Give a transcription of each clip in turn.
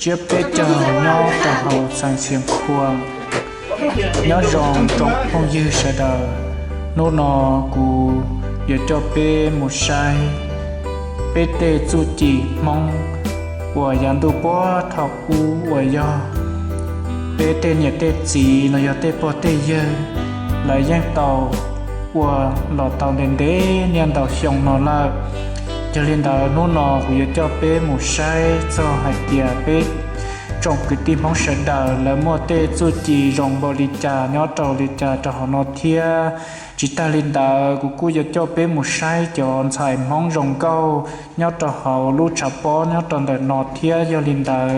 Tsiab peb caug nyob rau hauv xeev Xiav Khuam. Nyob zoo tsoom phooj ywg sawv daws, hnub no kuv yuav coj peb mus saib peb tej txuj ci Hmoob uas yav ntuj puag thaum ub uas yog peb tej niam tej txiv los yog tej pog tej yawg lawv yeej tau ua los tau ntev ntev niaj ntau xyoo no lawm. Yog li ntawd hnub no kuv yuav coj peb mus saib txog hais tias peb tsoom kwv tij Hmoob sawv daws lawv muaj tej txuj ci zoo npaum li cas nyob rau li cas rau hauv no thiab. Tsis tag li ntawd kuv kuj yuav coj peb mus saib cov ntxhais Hmoob zoo nkauj nyob rau hauv lub tshav pob nyob rau ntawm no thiab. Yog li ntawd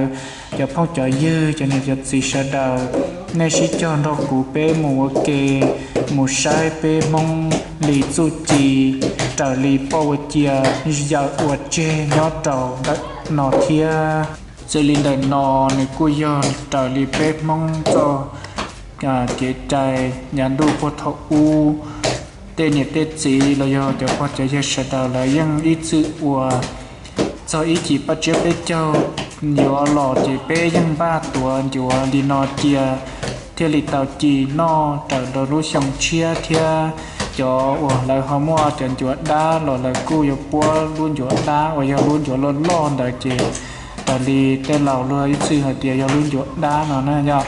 cov phooj cov ywg cov niam cov txiv sawv daws, nej sib cog nrog kuv peb mus ua ke, mus saib peb Hmoob li txuj ci raws li poj ua cia yawm ua tseg nyob rau ntawm no thiab. Xws li ntawm no nws kuj yog raws li peb Hmoob txoj kev cai yav ntuj puag thaum ub, tej niam tej txiv los yog cov pog cov yawg sawv daws lawv yeej ib txwm ua. Txog ib chim paj tsiab peb caug yuav los ces peb yeej npaj tuav ncuav li no cia thiaj li tau ci noj raws rau lub xyoo tshiab thiab. Cov uas lawv ho muaj cov ncuav dab los lawv kuj yuav puab lub ncuav dab uas yog lub ncuav loj loj ntawd ces raws li tej laus luag ib txwm hais tias yog lub ncuav dab no na yom.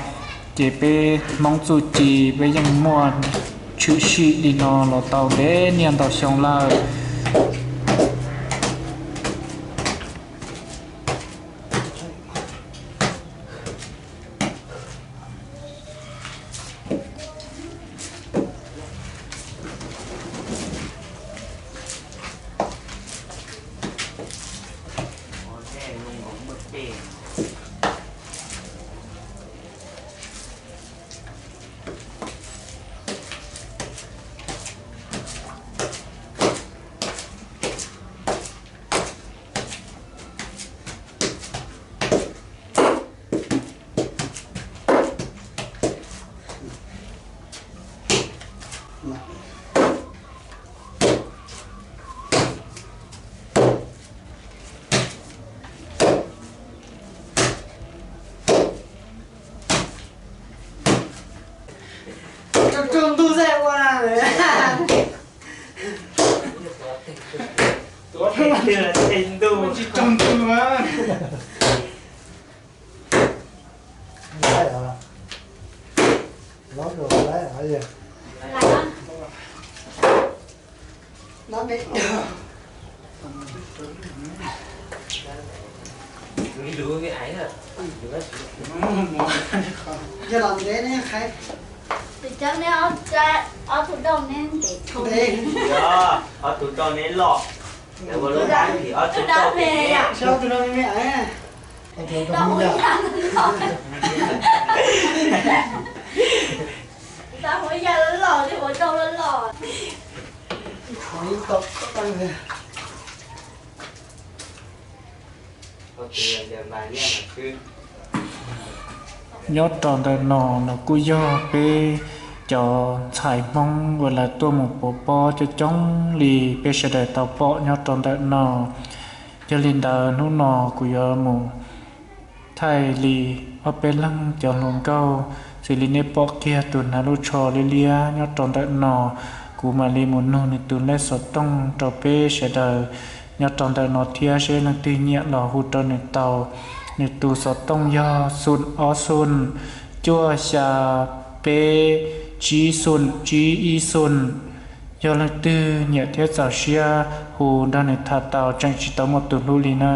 Ces peb Hmoob txuj ci peb yeej muaj tshwm sim li no los tau ntev niaj ntau xyoo lawm. Tsaug ntug xwb ua na. Tsaug ntug. Yog los ntev ne qhais. Tus cab neb ob tug dauj neb ntev. Ob tug dauj neb loj. Ob tug dauj me me. Ua ya loj, ua dauj loj loj. Nyob rau ntawm no los kuj yog peb cov ntxhais Hmoob uas lawv tuaj mus pov pob coob coob li peb sawv daws tau pom nyob rau ntawm no. Yog li ntawd hnub no kuv yuav mus thaij li ob peb leeg cov hluas nkauj, xws li nej pom kiag tus hnav lub tsho liab liab nyob rau ntawm no, kuv mam li mus nug nws tus lej xov tooj rau peb sawv daws nyob rau ntawm no thiab seb leej twg nyiam los hu rau nws tau. Nws tus xov tooj yog xoom ob xoom cuaj xya peb tsib xoom tsib ib xoom. Yog leej twg nyiam thiab txaus siab hu nrog nws tham tau tseem tsis tau muaj tus hlub li na.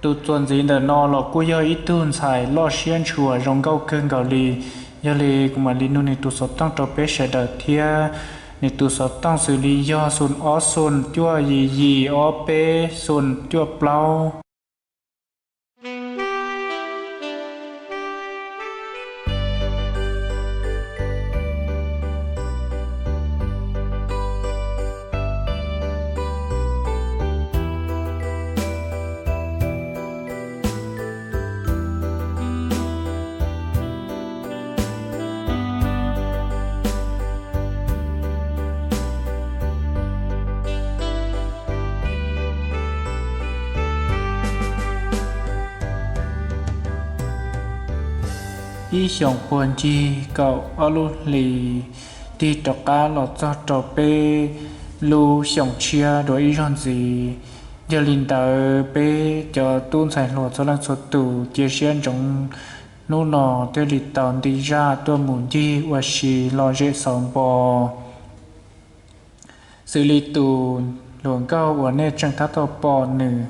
Tus txuas ntxiv ntawm no los kuj yog ib tug ntxhais loj siab ntshua zoo nkauj kawg nkaus li. Yog li kuv mam li nug nws tus xov tooj rau peb sawv daws thiab. Nws tus xov tooj xws li yog xoom ob xoom cuaj yim yim ob peb xoom cuaj plaub. Ib xyoos puag ncig kaum ob lub hlis tig rov qab los txog rau peb lub xyoos tshiab dua ib zaug ntxiv. Yog li ntawd peb cov tub ntxhais hluas txhua leej txhua tus cia siab ntsoov hnub no thiaj li tau nti zaj tuaj mus ncig ua si lom zem xauv npo. Xws li tus hluas nkauj uas nej tseem tab tom pom nws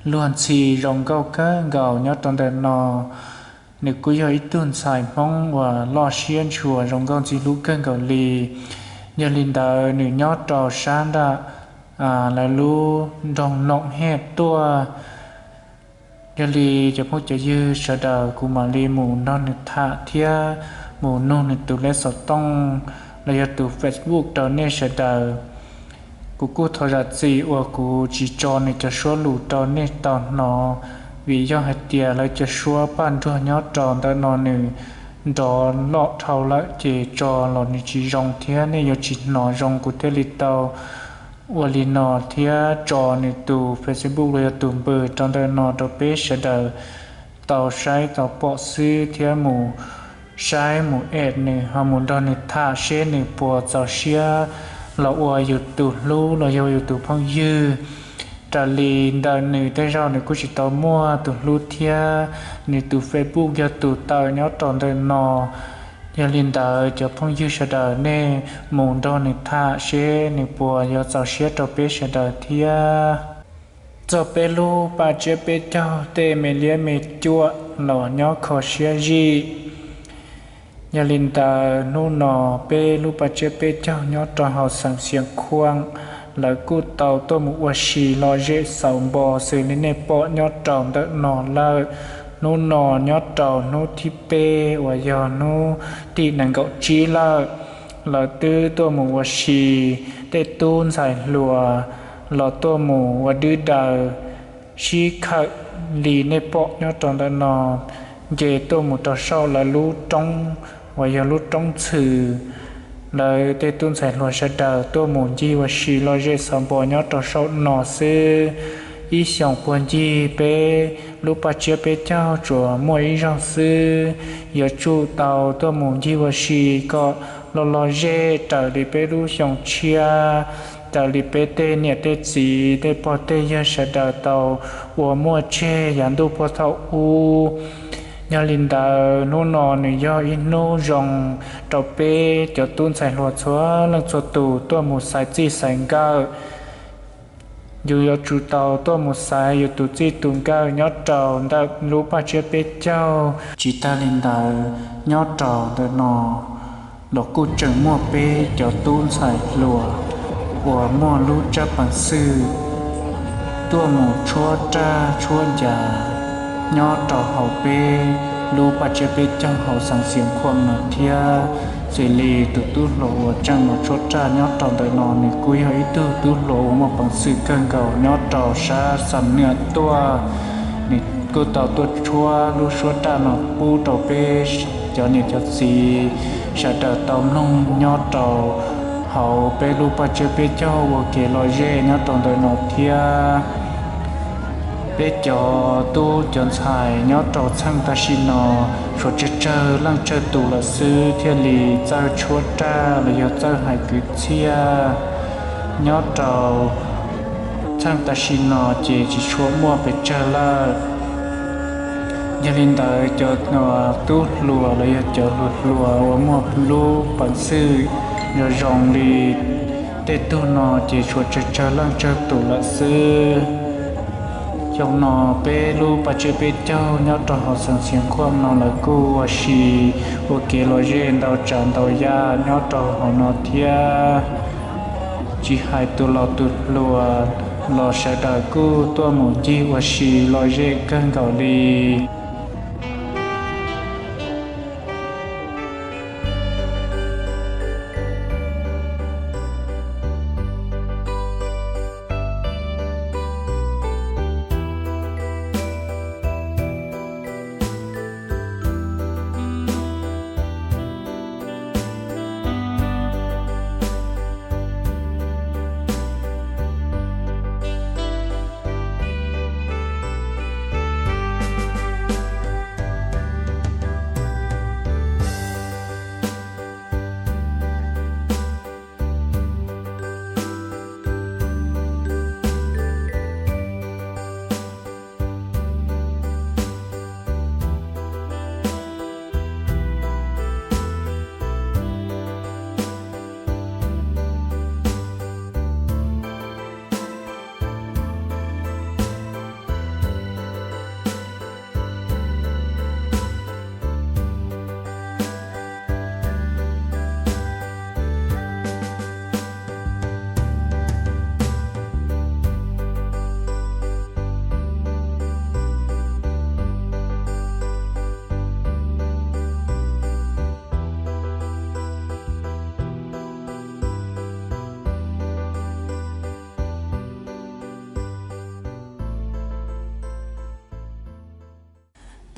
luag ntxhi zoo nkauj kawg nkaus nyob rau ntawm no, nws kuj yog ib tug ntxhais Hmoob uas loj siab ntshua zoo nkauj ntxim hlub kawg nkaus li. Yog li ntawd nws nyob rau sab nram lawv lub nroog Noom Hej tuaj. Yog li cov phooj cov ywg sawv daws, kuv mam li mus nrog nws tham thiab mus nug nws tus lej xov tooj los yog tus Facebook rau nej sawv daws. Kuv kuj thov zam txim uas kuv tsis tso nws cov suab lus rau nej tau hnov, vim yog hais tias lawv cov suab paj nruag nyob rau ntawm no nws nrov loj dhau lawm ces tso los nws tsis zoo thiab nej yuav tsis hnov zoo, kuv thiaj li tau ua li no thiab tso nws tus Facebook los yog tus npawb rau ntawm no rau peb sawv daws tau saib tau pom xwb thiab mus saib mus add nws ho mus nrog nws tham seb nws puas txaus siab los ua yus tus hlub los yog yus tus phooj ywg. Raws li ntawm nws tej zaum nws kuj tsis tau muaj tus hlub thiab nws tus Facebook yog tus tawm nyob rau ntawm no. Yog li ntawd cov phooj ywg sawv daws nej mus nrog nws tham seb nws puas yuav txaus siab rau peb sawv daws thiab. Txog peb lub paj tsiab peb caug tej me liab me cuam los nyob kho siab zij. Yog li ntawd hnub no peb lub paj tsiab peb caug nyob rau hauv xeev Xiav Khuam, lawv kuj tau tuaj mus ua si lom zem xauv npo xws li nej pom nyob rau ntawm no lawm. Hnub no nyob rau hnub thib peb uas yog hnub tim nees nkaum tsib lawm, lawv twb tuaj mus ua si, tej tub ntxhais hluas los tuaj mus ua dwb daws sib khawm li nej pom nyob rau ntawm no, nce tuaj mus rau saum lawv lub roob uas yog lub roob ntxhw. Lawv tej tub ntxhais hluas sawv daws tuaj mus ncig ua si lom zem xauv npo nyob rau saum no xwb. Ib xyoos puag ncig peb lub paj tsiab peb caug tsuas muaj ib zaug xwb, yuav tsum tau tuaj mus ncig ua si kom lom lom zem raws li peb lub xyoo tshiab, raws li peb tej niam tej txiv tej pog tej yawg sawv daws tau ua muaj tseg yav ntuj puag thaum ub. Yog li ntawd hnub no nws yog ib hnub zoo rau peb cov tub ntxhais hluas txhua leej txhua tus tuaj mus xaiv txij xaiv nkawm. Yus yuav tsum tau tuaj mus xaiv yus tus txij tus nkawm nyob rau ntawm lub paj tsiab peb caug. Tsis tag li ntawd, nyob rau ntawm no los kuj tseem muaj peb cov tub ntxhais hluas uas muaj lub tsab peev xwm tuaj mus tshuab raj tshuab ncas nyob rau hauv peb lub paj tsiab peb caug hauv xeev Xiav Khuam no thiab. Xws li tus tub hluas uas tseem los tshuab raj nyob rau ntawm no, nws kuj yog ib tug tub hluas uas muaj peev xwm kawg nkaus nyob rau sab Xam Nuam tuaj. Nws kuj tau tuaj tshuab lub suab raj no pub rau peb cov niam cov txiv sawv daws tau mloog nyob rau hauv peb lub paj tsiab peb caug ua kev lom zem nyob rau ntawm no thiab. Peb cov tub cov ntxhais nyob rau txheej tam sim no suav tsawg tsawg leej tsawg tus lawm xwb thiaj li txawj tshuab raj los yog txawj hais kwv txhiaj. Nyob rau txheej tam sim no ces tsis tshua muaj pes tsawg lawm. Yog li ntawd cov tub hluas los yog cov hluas hluas uas muaj lub peev xwm zoo zoo li tej tug no ces suav tsawg tsawg leej tsawg tus lawm xwb. Xyoo no peb lub paj tsiab peb caug nyob rau hauv xeev Xiav Khuam no lawv kuj ua si ua kev lom zem ntau tsav ntau yam nyob rau hauv no thiab. Tsis hais tus laus tus hluas los sawv daws kuj tuaj mus ncig ua si lom zem kawg nkaus li.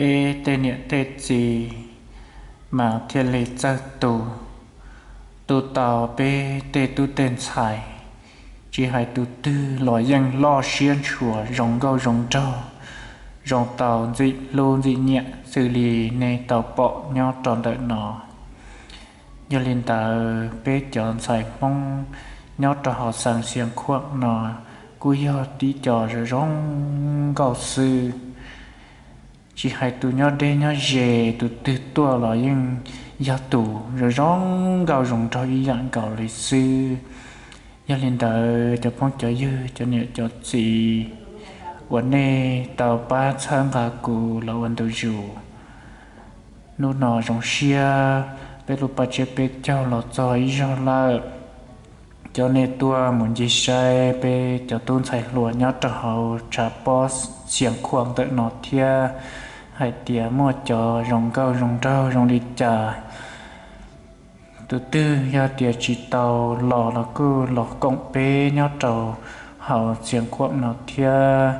Peb tej niam tej txiv mas thiaj li txawj tu, tu tau peb tej tub tej ntxhais, tsis hais tus twg los yeej loj siab ntshua zoo nkauj zoo nraug, zoo tau ntxim hlub ntxim nyiam xws li nej tau pom nyob rau ntawm no. Yog li ntawd peb cov ntxhais Hmoob nyob rau hauv xeev Xiav Khuam no kuj yog tib co zoo zoo nkauj xwb. Tsis hais tus nyob deb nyob ze, tus twg tuaj los yeej yog tus zoo zoo nkauj zoo nraug ib yam nkaus li xwb. Yog li ntawd cov phooj cov ywg, cov niam cov txiv uas nej tau pab txhawb nqa kuv los ua ntu zus, hnub no zoo siab peb lub paj tsiab peb caug los txog ib zaug lawm. Coj nej tuaj mus ncig saib peb cov tub ntxhais hluas nyob rau hauv tshav pob Xiav Khuam ntawm no thiab, hais tias muaj cov zoo nkauj zoo nraug zoo li cas. Tus twg yog tias tsis tau los los kuj los koom peb nyob rau hauv Xiav Khuam no thiab,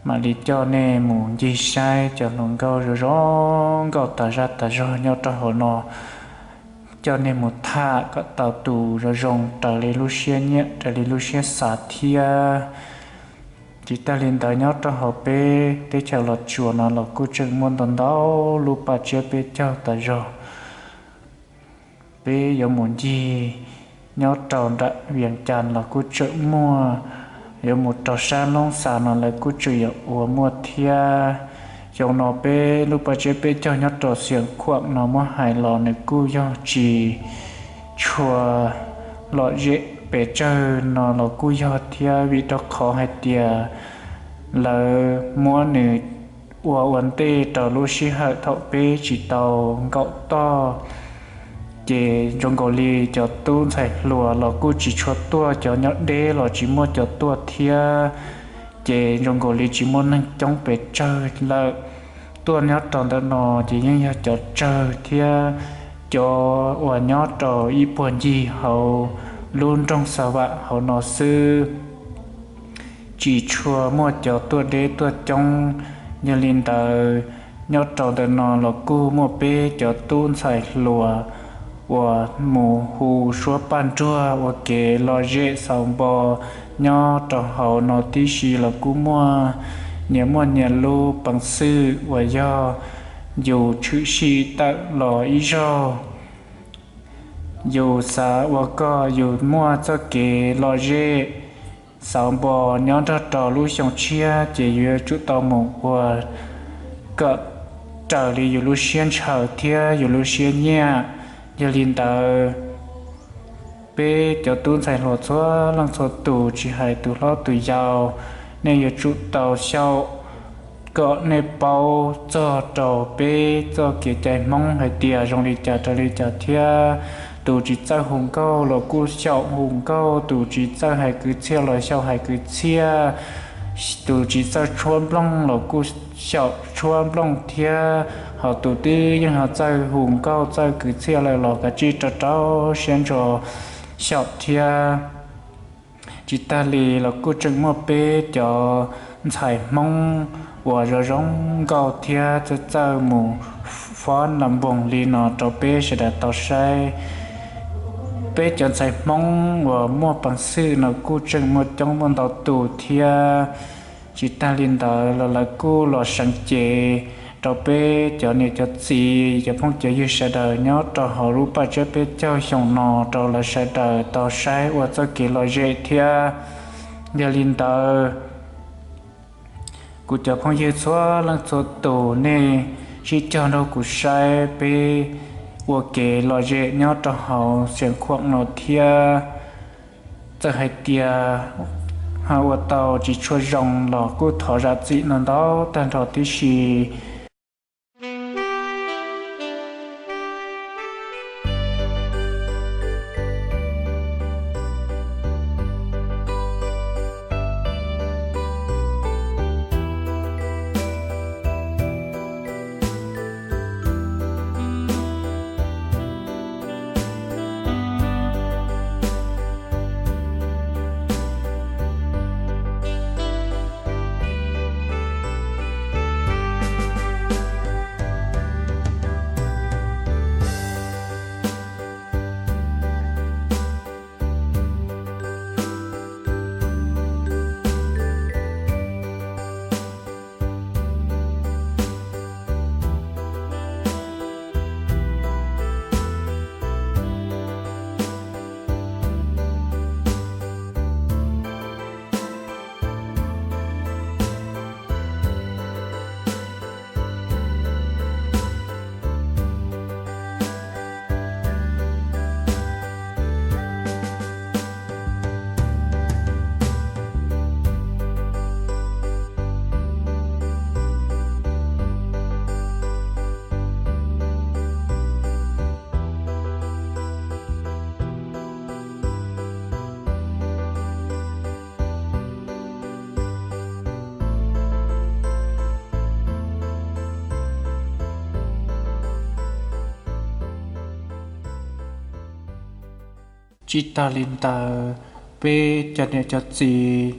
mam li coj nej mus ncig saib cov hluas nkauj zoo zoo nkauj tas zaj tas zog nyob rau hauv no, coj nej mus tham kom tau tus zoo zoo raws li lub siab nyiam raws li lub siab xav thiab. Tsis tag li ntawd nyob rau hauv peb teb chaws Los Tsuas no los kuj tseem muaj ntau ntau lub paj tsiab peb caug tas zog. Peb yuav mus ncig nyob rau nram Vias Cas los kuj tseem muaj, yuav mus rau sab Loob Xas no lawv kuj tseem yuav ua muaj thiab. Xyoo no peb lub paj tsiab peb caug nyob rau Xiav Khuam no muab hais los nws kuj yog tsis tshua lom zem pes tsawg no los kuj yog thiab, vim rau qhov hais tias lawv muab nws ua ua ntej rau lub sij hawm thaum peb tsis tau nkaum toj, ces zoo nkaus li cov tub ntxhais hluas los kuj tsis tshua tuaj, cov nyob deb los tsis muaj cov tuaj thiab, ces zoo nkaus li tsis muaj neeg coob pes tsawg lawm. Tuaj nyob rau ntawm no ces yeej yog cov tsawg thiab cov uas nyob rau ib puag ncig hauv lub nroog Xa Vam hauv no xwb, tsis tshua muaj cov tuaj deb tuaj coob. Yog li ntawd, nyob rau ntawm no los kuj muaj peb cov tub ntxhais hluas uas mus hu suab paj nruag ua kev lom zem xaus npo nyob rau hauv no tib si los kuj muaj. Nyias muaj nyias lub peev xwm uas yog yus tshwm sim tawm los ib zaug, yus xav ua kom yus muaj txoj kev lom zem xaus npo nyob nrog rau lub xyoo tshiab, ces yus yuav tsum tau mus ua kom raws li yus lub siab ntshaw thiab yus lub siab nyiam. Yog li ntawd, peb cov tub ntxhais hluas txhua leej txhua tus, tsis hais tus hlob tus yau, nej yuav tsum tau xyaum kom nej paub txog rau peb txoj kev cai Hmoob hais tias zoo li cas rau li cas thiab. Tus tsis txawj hu nkauj los kuj xyaum hu nkauj, tus tsis txawj hais kwv txhiaj los xyaum hais kwv txhiaj, tus tsis txawj tshuab nplooj los kuj xyaum tshuab nplooj thiab, ho tus twb yeej ho txawj hu nkauj txawj kwv txhiaj lawm los kav tsij rau rau siab ntso xyaum thiab. Tsis tag li los kuj tseem muaj peb cov ntxhais Hmoob uas zoo zoo nkauj thiab txawj txawj mus fob nram npoog li no rau peb sawv daws tau saib. Peb cov ntxhais Hmoob uas muaj peev xwm no kuj tseem muaj coob muaj ntau tus thiab. Tsis tag li ntawd los lawv kuj los seev cev rau peb cov niam cov txiv, cov phooj cov ywg sawv daws nyob rau hauv lub paj tsiab peb caug xyoo no rau lawv sawv daws tau saib ua txoj kev lom zem thiab. Yog li ntawd, kuv cov phooj ywg txhua leej txhua tus, nej sib cog nrog kuv saib peb ua kev lom zem nyob rau hauv Xiav Khuam no thiab. Txawm hais tias ho ua tau tsis tshua zoo los kuj thov zam txim no ntau tag nrho tib si. Tsis tas li ntawd, peb cov niam cov txiv,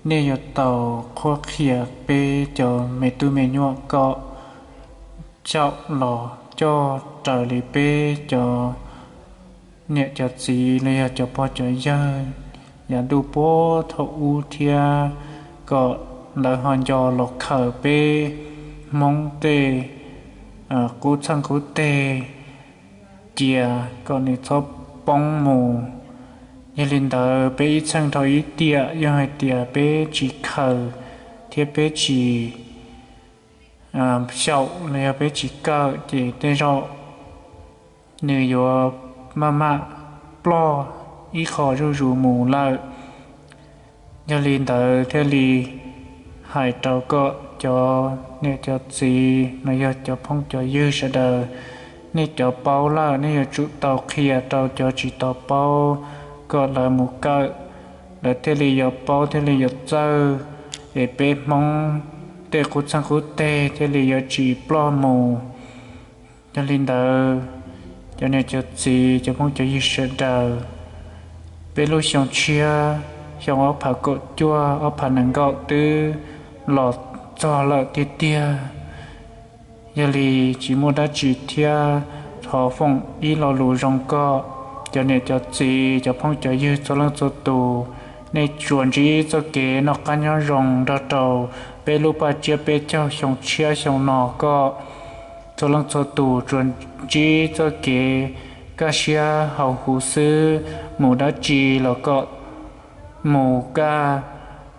nej yuav tau qhuab qhia peb cov me tub me nyuam kom xyaum los coj raws li peb cov niam cov txiv los yog cov pog cov yawg yav ntuj puag thaum ub thiab, kom lawv ho nco los khaws peb Hmoob tej qub txheej qub teg cia kom nws txhob poob mus. Yog li ntawd, peb ib txheej dhau ib tiam, yog hais tias peb tsis khaws thiab peb tsis xyaum los yog peb tsis kawm, ces tej zaum nws yuav maj mam ploj ib qho zuj zus mus lawm. Yog li ntawd thiaj li hais rau kom cov niam cov txiv los yog cov phooj cov ywg sawv daws, nej cov paub lawm nej yuav tsum tau qhia rau cov tsis tau paub kom lawv mus kawm, lawv thiaj li yuav paub thiaj li yuav txawj, es peb Hmoob tej qub txheej qub teg thiaj li yuav tsis ploj mus. Yog li ntawd, cov niam cov txiv cov phooj cov ywg sawv daws, peb lub xyoo tshiab, xyoo ob phav kaum cuaj ob phav nees nkaum twb los txog lawm tiag tiag. Yog li tsis muaj dab tsi thiab, thov foom ib lo lus zoo kom cov niam cov txiv cov phooj cov ywg txhua leej txhua tus, nej tsuas ntsib txoj kev noj qab nyob zoo nrog rau peb lub paj tsiab peb caug xyoo tshiab xyoo no kom txhua leej txhua tus tsuas ntsib txoj kev kaj siab hauv huv xwb, mus dab tsi los kom mus kaj,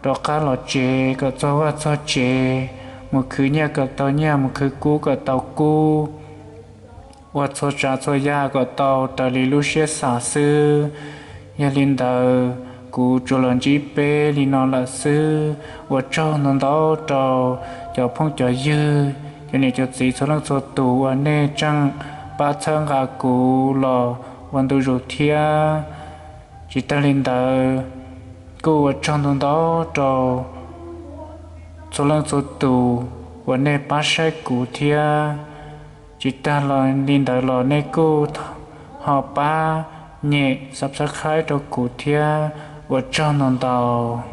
rov qab los tsev kom txog vaj txog tsev, mus khwv nyiaj kom tau nyiaj, mus khwv kub kom tau kub, ua txhua tsav txhua yam kom tau raws li lub siab xav xwb. Yog li ntawd, kuv tsuas los ntsib peb li no lawm xwb. Ua tsaug ntau ntau rau cov phooj cov ywg, cov niam cov txiv txhua leej txhua tus uas nej tseem pab txhawb nqa kuv los ua ntu zus thiab. Tsis tag li ntawd, kuj ua tsaug ntau ntau rau txhua leej txhua tus uas nej pab saib kuv thiab. Tsis tag li ntawd los nej kuj ho pab nyem subscribe rau kuv thiab. Ua tsaug ntau ntau.